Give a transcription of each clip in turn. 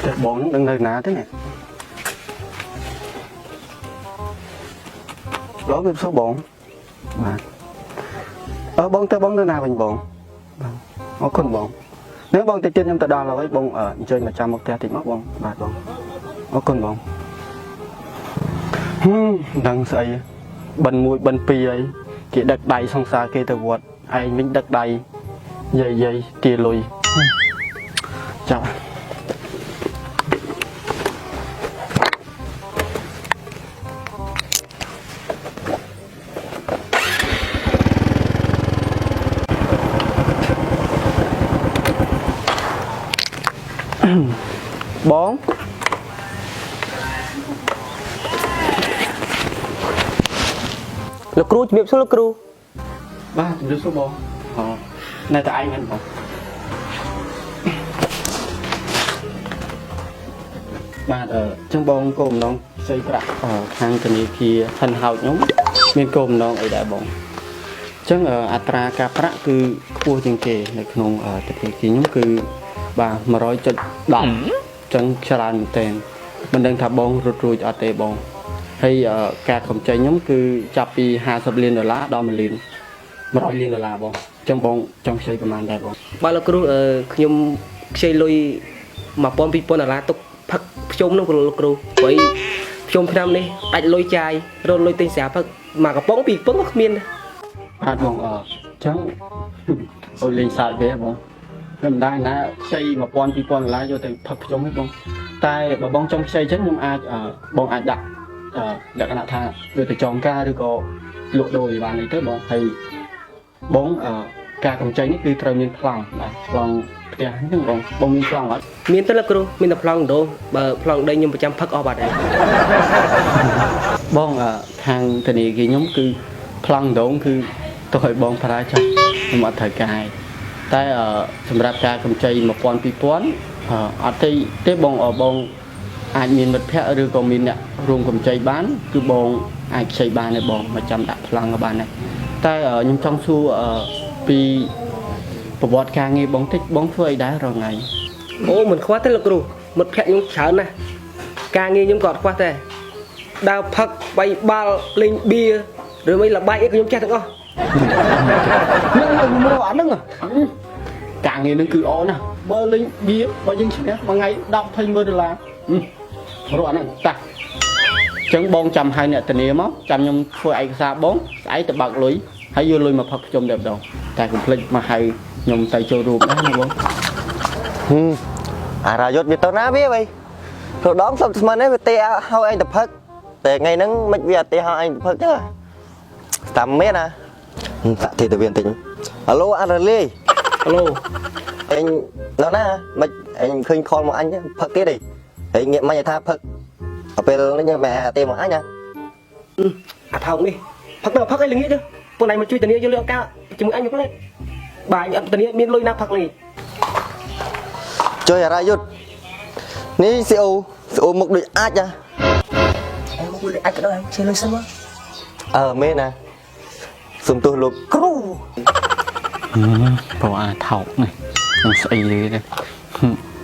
តែបងនឹងនៅណាទេនេះឡវាសួរបងបាទអឺបងទៅបងនៅណាវិញបងបាទអរគុណបងនេះបងតិចទៀតខ្ញុំទៅដល់ហើយបងអញ្ជើញមកចាំមកផ្ទះតិចមកបងបាទបងអរគុណបងហឹមដឹងស្អីបិណ្ឌមួយបិណ្ឌពីរអីគេដឹកដៃសង្សារគេទៅវត្តឯងវិញដឹកដៃយាយយាយទាលុយហឹមចាប់ បង លោកគ្រូជំរាបសួរលោកគ្រូ បាទជំរាបសួរបងអូនៅតែឯងហ្នឹងបងបាទអឺចឹងបងគោលបំណងខ្ចីប្រាក់អឺខាងធនាគារហិនហោចខ្ញុំមានគោលបំណងអីដែរបងចឹងអឺអត្រាការប្រាក់គឺខ្ពស់ជាងគេនៅក្នុងអឺធនាគារខ្ញុំគឺបាទ100.10ចឹងច្រើនមែនទែនមិនដឹងថាបងរត់រួចអត់ទេបងហើយអឺការកម្ចីខ្ញុំគឺចាប់ពី50លានដុល្លារដល់1លាន 100លានដុល្លារបងអញ្ចឹងបងចង់ខ្ចីប្រហែលដែរបង បាទលោកគ្រូអឺខ្ញុំខ្ចីលុយ1000 2000ដុល្លារទុកផឹកភ្ជុំនោះលោកគ្រូព្រោះភ្ជុំឆ្នាំនេះដាច់លុយចាយរត់លុយទិញស្រាផឹកមកកំប៉ុងពីរកំប៉ុងក៏គ្មានដែរ បាទបងអឺអញ្ចឹង អូយលេងសើចវាបងខ្ញុំមិនដែរណាខ្ចី1000 2000ដុល្លារយកទៅផឹកខ្ញុំទេបងតែបើបងចង់ខ្ចីអញ្ចឹងខ្ញុំអាចអឺបងអាចដាក់អឺលក្ខណៈថាយកទៅចងការឬក៏លក់ដូរអីបានអីទៅបងហើយបងអឺការកម្ចីនេះគឺត្រូវមានប្លង់បាទប្លង់ផ្ទះហ្នឹងបងបងមានប្លង់អត់ មានទេលោកគ្រូមានតែប្លង់ដូងបើប្លង់ដីខ្ញុំប្រចាំផឹកអស់បាត់ហើយ បងអឺខាងធនាគារខ្ញុំគឺប្លង់ដងគឺទុកឲ្យបងប្រើចុះខ្ញុំអត់ត្រូវការទេតែអឺសម្រាប់ការកម្ចី1000 2000អឺអត់ទេទេបងអឺបងអាចមានមិត្តភ័ក្តិឬក៏មានអ្នករួមកម្ចីបានគឺបងអាចខ្ចីបានទេបងមកចាំដាក់ប្លង់ក៏បានដែរតែអឺខ្ញុំចង់សួរអឺពីប្រវត្តិការងារបងតិចបងធ្វើអីដែររាល់ថ្ងៃ អូមិនខ្វះទេលោកគ្រូមិត្តភក្តិខ្ញុំច្រើនណាស់ការងារខ្ញុំក៏អត់ខ្វះដែរដើរផឹកបាយបាល់លេងបៀឬមិនលបែកអីក៏ខ្ញុំចេះទាំងអស់ នឹងមករកអាហ្នឹងការងារហ្នឹងគឺអណាស់បើលេងបៀបើយើងឈ្នះមួយថ្ងៃ10 20ម៉ឺនដុល្លាររកអាហ្នឹងតាអញ្ចឹងបងចាំឲ្យអ្នកធានាមកចាំខ្ញុំធ្វើឯកសារបងស្អែកទៅបើកលុយហើយយកលុយមកផឹកខ្ញុំតែម្ដងតែកុំភ្លេចមកហៅខ្ញុំទៅចូលរួមដែរណាបង ហឹមអារាយុទ្ធវាទៅណាវាបីព្រោះដងសុំស្មាននេះវាទេឲ្យឯងទៅផឹកតែថ្ងៃហ្នឹងមិនវាអត់ទេឲ្យឯងទៅផឹកទេតាមមែនណាហឹមសាក់ទេទៅវាបន្តិចអាឡូអារ៉ាលី ហៅឡូ ឯងនៅណាមិនឯងឃើញខលមកអញផឹកទៀតអីហើយងាកមកថាផឹកដល់ពេលនេះម៉ែអត់ទេមកអញណា អាថោកនេះផឹកទៅផឹកអីល្ងាចទៅពួកណៃមកជួយធានាយកលុយអង្ការជាមួយអញមកផ្លែបាទអញអត់ធានាមានលុយណាផឹកនេះ ជួយអារាយុទ្ធនេះស៊ីអូស៊ីអូមុខដូចអាចណា អញមកជួយអាចក៏ដោយជឿលុយសិនមក អឺមែនណាសុំទោសលោកគ្រូ ព្រោះអាថោកនេះនឹងស្អីទេ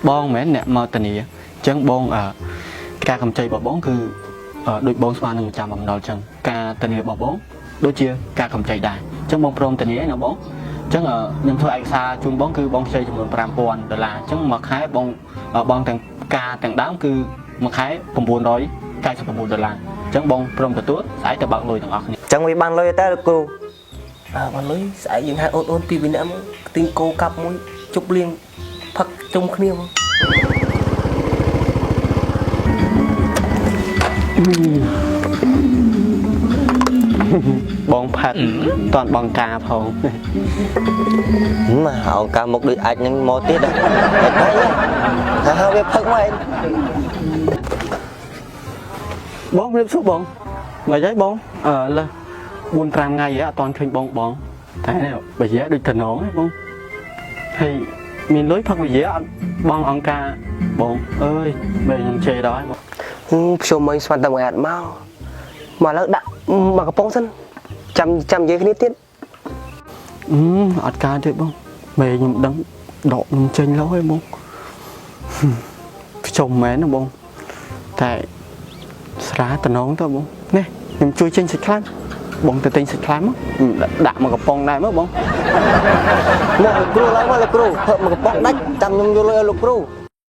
បងមិនមែនអ្នកមកធានាអញ្ចឹងបងអឺការកម្ចីរបស់បងគឺដូចបងស្មាននឹងចាំបំណុលអញ្ចឹងការធានារបស់បងដូចជាការកម្ចីដែរអញ្ចឹងបងព្រមធានាណាបងអញ្ចឹងខ្ញុំធ្វើឯកសារជូនបងគឺបងខ្ចីចំនួន5000ដុល្លារអញ្ចឹងមួយខែបងបងទាំងការទាំងដើមគឺមួយខែ999ដុល្លារអញ្ចឹងបងព្រមទទួលស្អែកទៅបើកលុយទាំងអស់គ្នា អញ្ចឹងវាបានលុយតែលោកគ្រូ អើបានលុយស្អែកយើងហៅអូនអូនពីរនាក់មកទិញគោកាប់មួយជប់លៀងផឹកជុំគ្នាមក បងផាត់តាន់បងការផង មកអង្គការមុខដូចអាចនឹងមកទៀតហ៎ហើយហើយវាផឹកមកឯង បងរៀបសួរបងមិនអីបងអឺលើ4 5ថ្ងៃហ៎អត់តាន់ឃើញបងបងតែនេះបើយាដូចតំណងហ៎បងហើយមានលុយផឹកវិយាអត់បងអង្គការបងអើយបែរខ្ញុំជេរដល់ហើយបង ភ្ជុំមកស្មានតែមួយអត់មកមកឥឡូវដាក់មកកំប៉ុងសិនចាំចាំនិយាយគ្នាទៀត អឺអត់ការទេបង មេខ្ញុំដឹងដកខ្ញុំចេញឡើយបង ខ្ញុំមែនណាបងតែស្រាតំណងទៅបងនេះខ្ញុំជួយចេញសាច់ខ្លាញ់បងទៅទិញសាច់ខ្លាញ់មកខ្ញុំដាក់មកកំប៉ុងដែរមកបង មកលោកគ្រូឡើងមកលោកគ្រូផឹកមកកំប៉ុងដាច់ចាំខ្ញុំយកលុយឲ្យលោកគ្រូ។